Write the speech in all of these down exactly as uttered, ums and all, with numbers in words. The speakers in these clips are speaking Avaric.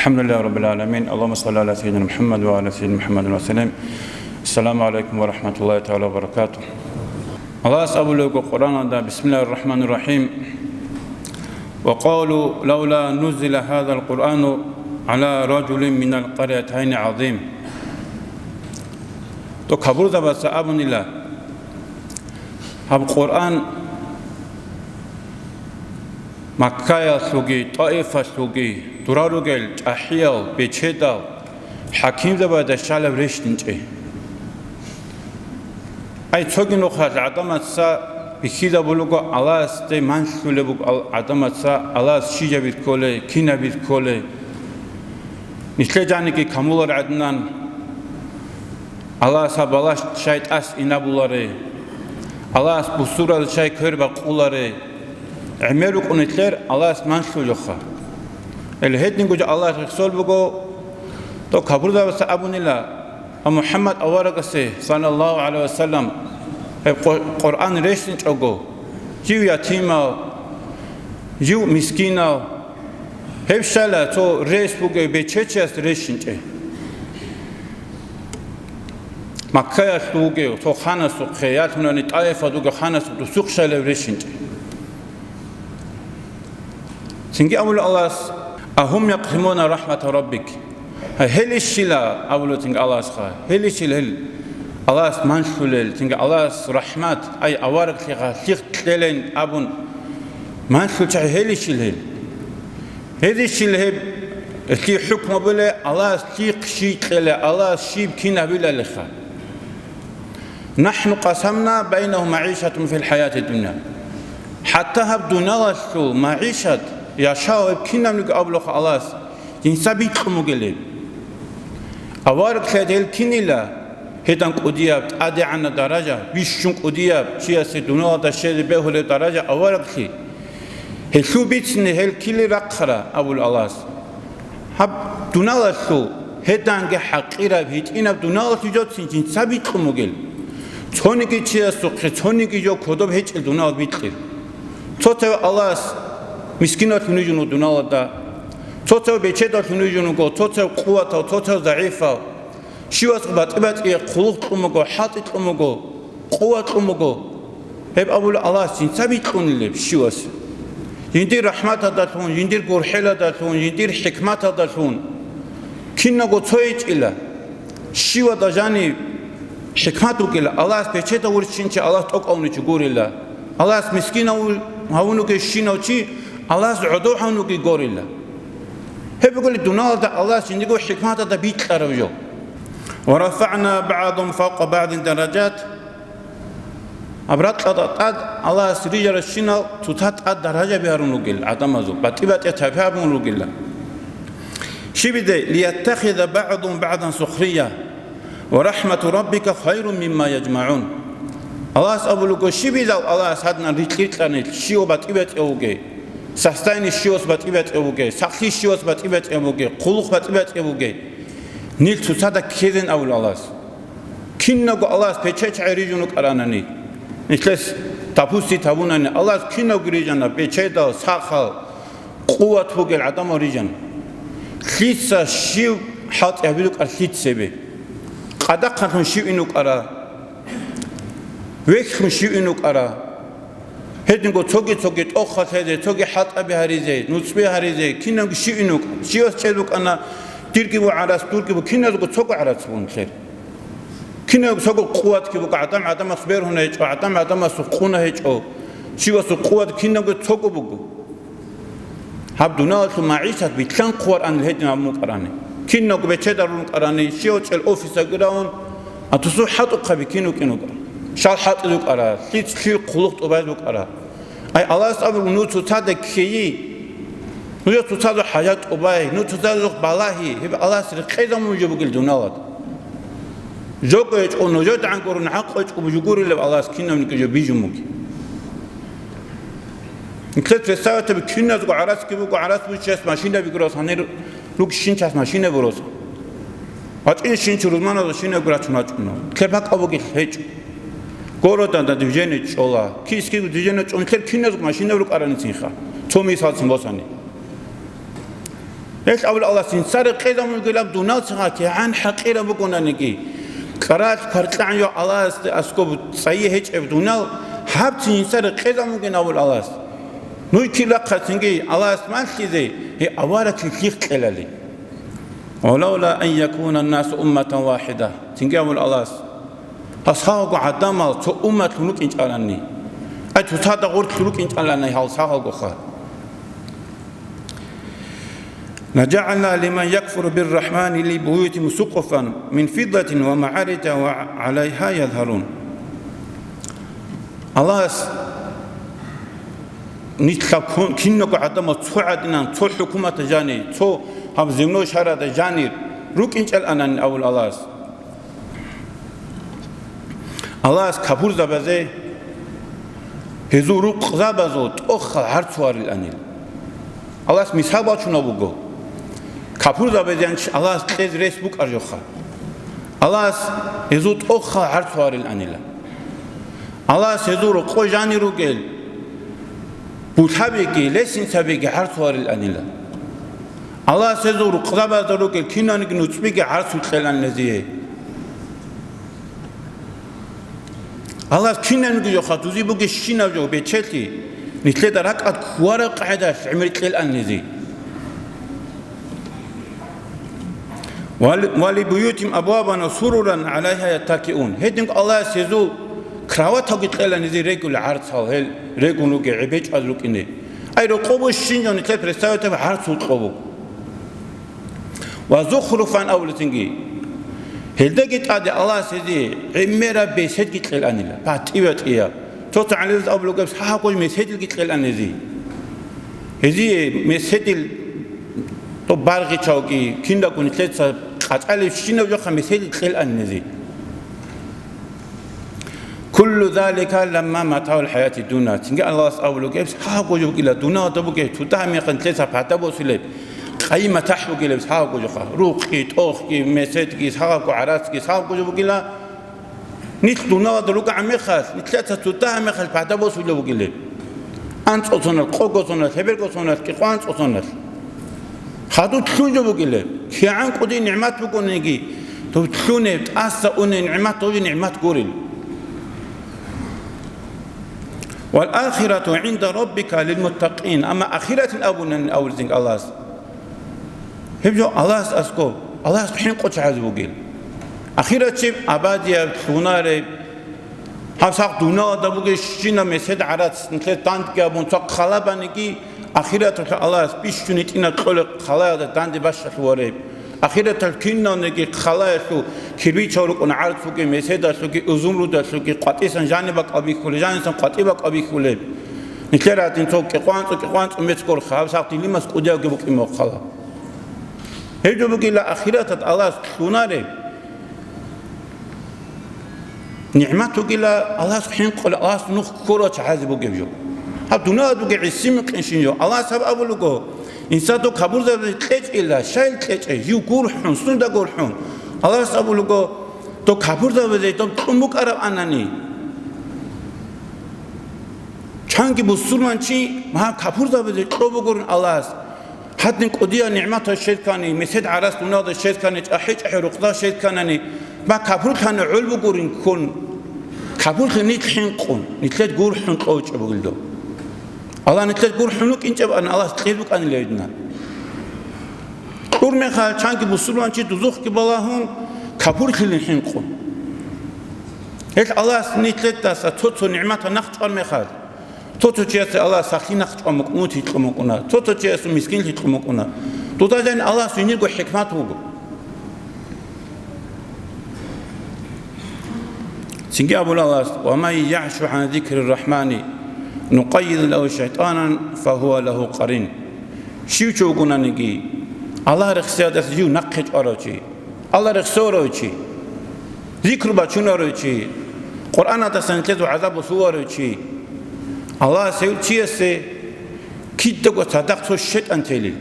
الحمد لله رب العالمين. اللهم صل على سيدنا محمد وعلى سيدنا محمد وسلم. السلام عليكم ورحمة الله تعالى وبركاته. Аллагьас абулеб буго Къуръаналда: بسم الله الرحمن الرحيم. وقالوا لولا نزل هذا القرآن على رجل من القريتين عظيم. То кабурзабаца абунила, гьаб Къуръан Маккаялъулги, ТӀаифалъулги, дора ругел чӀахӀиял, бечедал, хӀакимзабазда щалеб рещтӀинчӀей. Ай, цоги нухалъ гӀадамаца бихьизабулего Аллагьасде манлъулеб буго ал-, гӀадамаца Аллагьас щиб жо бихьулей, кинаб бихьулей. Нилъер жаниги камулар гӀадинан, Аллагьас гьаб балагь щай тӀаса инабуларей, Аллагьас бусурал щай квер бакъуларей, гӀемер рукӀунелъер Аллагьас манлъулеха. Гьел гьединго жо Аллагь рехсол буго, то кабурзабаца абунила, а МухӀаммад аварагасе, саллаллагьу гӀалайгьи вассалам, гьеб Къу-, Къуръан рещтӀинчӀого, жив ятимав, жив мискинав, гьеб щайила цо рес бугев бечедав чияс рещтӀинчӀей. Маккаялъ вугев цо ханасухъе, ялъунани ТӀаифалъ вугев ханасухъе досухъ щайила рещтӀинчӀей. Цинги абула Аллагьас: أهم يقسمون رحمة ربك. Гьелищила абула цинги Аллагьасха, гьелищила гьел Аллагьас манлъулел, цинги Аллагьас рахӀмат, ай, авараглъиха лъихъ кьелин абун манлъул чагӀи гьелищила гьел? Гьезищила гьеб лъи хӀукму бугеб, Аллагьас лъихъ щиб кьела, Аллагьас щиб кин гьабилалиха? نحن قسمنا بينهم معيشتهم في الحياة الدنيا. ХӀатта гьаб дуниялалъул магӀишат, яшав гьеб кинабниги абулаха Аллагьас, жинца бикьун бугилеб. Авараглъиялъ гьел кинила, гьедан кӀудияб, тӀадегӀанаб даража, бищун кӀудияб, чиясе дуниялалда щвезе бегьулеб даража авараглъи. Гьелъул бицине гьел кили рахъара, абула Аллагьас. Гьаб дуниялалъул гьеданги хӀакъираб, гьитӀинаб дуниялалъул жоцин жинца бикьун бугел. Цониги чиясухъе, цониги жо кодоб гьечӀел дуниялалъ бикьир. Цо-цо Аллагьас мискиналъун вижун вуго дуниялалда, цо-цо бечедалъун вижун вуго, цо-цо къуватав, цо-цо загӀипав. Щивас батӀи-батӀияб хъулухъ кьун буго, хӀалтӀи кьун буго, къуват кьун буго. Гьеб абула Аллагьас жинца бикьунилеб щивас? Жиндир рахӀматалдалъун, жиндир гурхӀеладалъун, жиндир хӀикматалдалъун. Киналго цо гьечӀила. Щивада жаниб хӀикмат вукӀила. Аллагьас бечедав вурчинчи Аллагьас тӀокӀав вугев чи гурила. Аллагьас мискинав гьавун вугевщинав чи Аллагьас гӀодов гьавун вугев гурила. Гьеб буголи дуниялалда Аллагьас жиндирго хӀикматалда бикьараб жо. ورفعنا بعضهم فوق بعض درجات. Гьаб ракьалда тӀад Аллагьас рижаращинал цоцазда тӀад даражаби гьарун ругел гӀадамазул, батӀи-батӀияб тайпа гьабун ругела. Щибизе, ليتخذ بعضهم بعضا سخريا ورحمة ربك خير مما يجمعون. Аллагьас абулего, щибизал Аллагьас гьадинан рикьи-рикьани щив батӀи-батӀияб бугей, состояние щивас батӀи-батӀияб бугей, сахлъи щивас батӀи-батӀияб бугей, хъулухъ батӀи-батӀияб бугей. Нилъ цоцазда ккезин абула Аллагьас. Киналго Аллагьас печать гӀерижун рукӀаранани, нилъес тапусит гьабунани, Аллагьас киналго рижана, бечедал, сахал, къуват бугел гӀадамал рижана. Лъица щив хӀалтӀи гьабил рукӀара, лъица цебе? Къадахъанлъун щив ин рукӀара? Вехьлъун щив ин рукӀара? Гьединго цоги-цоги тӀохалъезе, цоги хӀалтӀаби гьаризе, нуцӀби гьаризе, кинабги щив ин вукӀана. Щивас чӀез букӀана, дирги бу гӀарац, дурги бу, киназго цого гӀарац бугун лъер. Кинабго цого къуватги буго, гӀадам гӀадамас бергьуна гьечӀо, гӀадам гӀадамасухъ къуна гьечӀо, щивасухъ къуват кинабго цого буго. Гьаб дуниялалъул магӀишат битлъан хъваран гьедин абун букӀарани. Кинабго бечедарун рукӀарани, щивав чӀел офисаги равун, а тусул хӀалтӀухъаби кин вукӀин вукӀара. Щал хӀалтӀизе вукӀара, лъиц-лъил хъулухъ тӀубазе вукӀара. Ай, Аллагьас абула, ну цоцазда ккейи, нужер цоцазда хӀажат тӀубай, ну цоцазда балагьи, гьеб Аллагьас рекъезабун жо бугел дуниялалда. Жого гьечӀо, нужер дагӀан гурун гӀакъ гьечӀо жо гурилеб Аллагьас кинабниги жо бижун буги. Нилъер представитель киназго гӀарацги буго, гӀарац бугев чияс машинаби гурас гьанир ругищин час машина бурос. ВачӀин щинчи рузманазда шинаб гурачун вачӀуна. Нилъер бакӀ бугелъ гьечӀо. Городалда движение чӀола. Кис-кис движение чӀун, нилъер киназго машина рукӀараницинха. Цо мисалцин босани. Гьелъ абула Аллагьас, жинца рекъезабун бугилаб дунал цинги кигӀан хӀакъираб бугонаниги, кьарал кваркьан йо Аллагьасде аскӀоб цӀайи гьечӀеб дунал, гьаб цин жинца рекъезабун бугин абула Аллагьас. Нуж кир рахъа цинги Аллагьас малъизе, гьеб аварагасул лъихъ кьелали. «Ва лавла ан якуна ан-насу умматан вахида», цинги абула Аллагьас. Гьал сагъго гӀадамал цо умматлъун рукӀинчӀалани. Ай, цоцазда гъорлъ рукӀинчӀалани гьал сагъалгоха. «Ла жагӀална лиман якфуру бир-рахмани ли буютин сукъуфан мин фиддатин ва магӀарижа ва гӀалайгьа язгьарун». Аллагьас нилъ кин-, киналго гӀадамал цо гӀадинан, цо хӀукуматалда жанир, цо гьаб земной шаралда жанир рукӀинчӀаланани абула Аллагьас. Аллагьас капурзабазе гьезул рукъзабазул тӀохал гӀарцуариланил. Аллагьас мисал бачунеб буго. Капурзабазеян Аллагьас кьезе рес букӀараб жоха. Аллагьас гьезул тӀохал гӀарцуариланила. Аллагьас гьезул рокъой жанир ругел булъабиги, лестницабиги гӀарцуариланила. Аллагьас гьезул рукъзабазда ругел киналниги нуцӀбиги гӀарцул кьелан гьезие. Аллагьас киналниги жоха, дузе бугебщинаб жо бечелъи, нилъеда ракӀалде ккараб къагӀидалъ гӀемер кьелан гьезие. «Ва ли буютихим абвабан ва суруран гӀалайгьа яттакиун». Гьединго Аллагьас гьезул кроваталги кьелан гьезие регулел гӀарцал, гьел регун ругел гӀебечӀваз рукӀине. Ай, рокъобе щинаб нилъер представить гӀарцул кьо буго. «Ва зухруфан», абулеб цинги. Гьелдаги тӀаде Аллагьас гьезие гӀемераб меседги кьеланила, батӀи-батӀияб. Цо-цо гӀалимзабаз абулеб буго, сагӀабго меседилги кьелан гьезие. Гьезие меседил, доб баргъичалги, киналго нилъеца къачӀалебщинаб жоха меседил кьелан гьезие. «Куллу залика ламма матагӀул хӀаяти дуня». Цинги Аллагьас абулеб буго, сагӀабго жо бугила, дуниялалда бугеб, цо дагьаб мехалъ нилъеца пайда босулеб, къайи-матахӀ бугилеб сагӀабго жоха. Рукъги, тӀохги, меседги, сагӀабго гӀарацги, сагӀабго жо бугила, нилъ дуниялалда ругогӀан мехалъ, нилъеца цо дагьаб мехалъ пайда босулеб бугилеб. АнцӀго соналъ, къого соналъ, гьеберго соналъ, кӀикъоялда анцӀго соналъ. Хадуб лъун жо бугилеб, кигӀан кӀудияб нигӀмат бугониги, доб лъунеб, тӀаса унеб нигӀмат, доб нигӀмат гурел. «Вал ахирату гӀинда раббика лил муттакъин», амма ахиратил абунани абулеб цинги Аллагьас. Гьеб жо Аллагьас аскӀоб, Аллагьас хӀинкъулел чагӀазе бугел. Ахират чи абадияб лъунареб, гьаб сагъ дуниялалда бугебщинаб месед гӀарац нилъер дандги абун цо хъалабаниги, ахираталъ Аллагьас бищун гьитӀинаб кьолеб хъалаялда данде бащалъувареб. Ахираталъ киналниги хъалаялъул кирбичал рукӀун гӀарц бугеб, меседалъулги, изумрудалъулги къватӀисан жаниб бакӀал бихьулеб, жанисан къватӀиб бакӀал бихьулеб. Нилъер гьадин цо кӀикъоялда анцӀго, кӀикъоялда анцӀго мецӀ гурхъа, гьаб сагъ дилимас кӀудиябги букӀин мехалъ. Гьеб жо бугила ахираталъ Аллагьас лъунареб нигӀмат бугила, Аллагьас хӀинкъулел, Аллагьас нух ккурал чагӀазе бугеб жо. Гьаб дуниялалда бугеб гӀисин микьинщин жо. Аллагьас гьаб абулеб буго, инсан доб капурзабазе кьечӀила, щай кьечӀеб, жив гурхӀун, сунда гурхӀун. Аллагьас абулеб буго, доб капурзабазе доб кьун букӀарабани. Чанги бусурманчи, ма, капурзабазе кьо бугорин Аллагьас. Гьадин кӀудияб нигӀматал щвезккани, месед гӀарац дуниялда щвезккани, чӀахӀи-чӀахӀи рукъзал щвезкканани, ма капурлъани гӀол бугорин ккун, капурлъи нилъ хӀинкъун, нилъер гурхӀун кьолчӀеб бугилдо. Аллагь нилъер гурхӀун вукӀинчӀебани, Аллагьас кьел букӀанила гьедина. Кьур мехалъ чанги бусурманчи дузухъги балагьун, капурлъилин хӀинкъун. Гьелъ Аллагьас нилъедаса цо-цо нигӀматал нахъчӀвар мехалъ, цо-цо чиясе Аллагьас сахлъи нахъчӀван букӀуна, мутӀигӀлъун букӀуна, цо-цо чиясе мискинлъилъун букӀуна. Дуда жаниб Аллагьас гьенирго хӀикмат буго. Цинги абула Аллагьас: «Ва ман ягӀшу гӀан зикрир-рахӀмани нукъаййид лагьу шайтӀанан фагьува лагьу къарин». Щив чи вугонаниги, Аллагь рехсеялдаса жив нахъе чӀварав чи, Аллагь рехсеварав чи, зикру бачунарав чи, Къуръаналдасан нилъеда вагӀза босуларав чи, Аллагьас гьев чиясе кидаго цадахъ цо шайтӀан телил.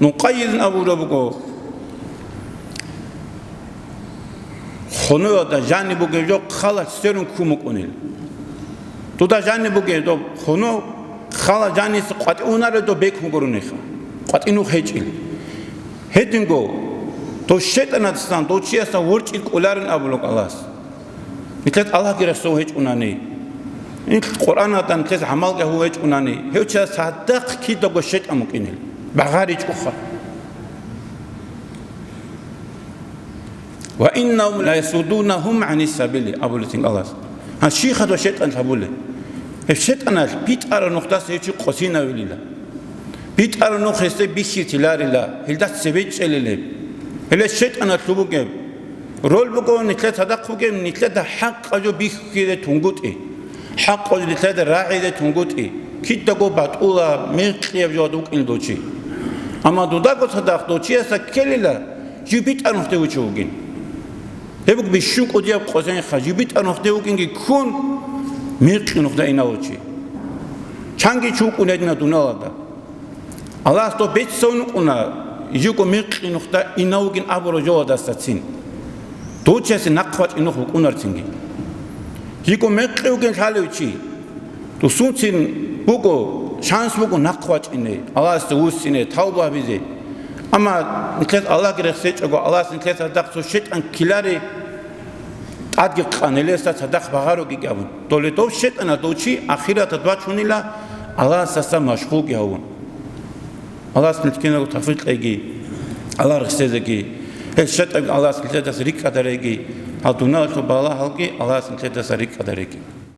Нукъаййидин абулеб буго, хунуялда жаниб бугеб жо хъалалъ сверун ккун букӀунел. Дуда жаниб бугеб доб хунул Хала жаниса къватӀивунаре дов бекун гурониха, къватӀинухъ гьечӀил. Гьединго, дов шайтӀанасдасан, дов чиясдасан ворчӀи кӀоларин абулеб Аллагьас. Нилъеца Аллагьги Расул гьечӀунани, нилъ Къуръаналда нилъеца гӀамалги гьабун гьечӀунани, гьев чияс цадахъ кидаго шайтӀан букӀинел, багъаричӀоха. «Ва иннагьум ла ясуддунагьум гӀанис сабили», абулитин Аллагьас. Гьанже щибха дов шайтӀан гьабулеб? Гьеб шайтӀаналъ битӀараб нухдаса гьев чи къосинавилила. БитӀараб нух гьесде бихьизарила, гьелда цебе чӀелила. Гьеле шайтӀаналъул бугеб роль буго, нилъер цадахъ бугеб, нилъеда хӀакъаб жо бихьизе тунгутӀи, хӀакъаб жо нилъеда рагӀизе тунгутӀи, кидаго батӀулаб, мекъияб жо вукӀин дов чи. Амма дудаго цадахъ дов чиясда ккелила, жив битӀараб нухде вугев вугин. Гьеб буго бищун кӀудияб къосинха, жив битӀараб нухде вугинги ккун, мекъи нухда инав чи. Чанги чи вукӀун гьедина дуниялалда. Аллагьас дов беццавун вукӀуна, живго мекъи нухда инав вугин абураб жоялдасацин. Дов чиясе нахъ вачӀин нух вукӀунарцинги. Живго мекъи вугин лъалев чи, досунцин буго, шанс буго нахъ вачӀине, Аллагьасда вуссине, тавба гьабизе. Амма нилъеца Аллагьги рехсечӀого, Аллагьас нилъеца цадахъ цо шайтӀан ккелари, тӀадги къан, гьелесда цадахъ багъаруге абун. Доле дов шайтӀанас дов чи ахираталде вачунила, Аллагьасдасан машгъулги гьавун. Аллагьас нилъ киназго тавфикъ кьеги, Аллагь рехсезеги, гьел шайтӀанги Аллагьас нилъедаса рикӀкӀадарейги, гьал дуниялалъул балагьалги Аллагьас нилъедаса рикӀкӀадарейги.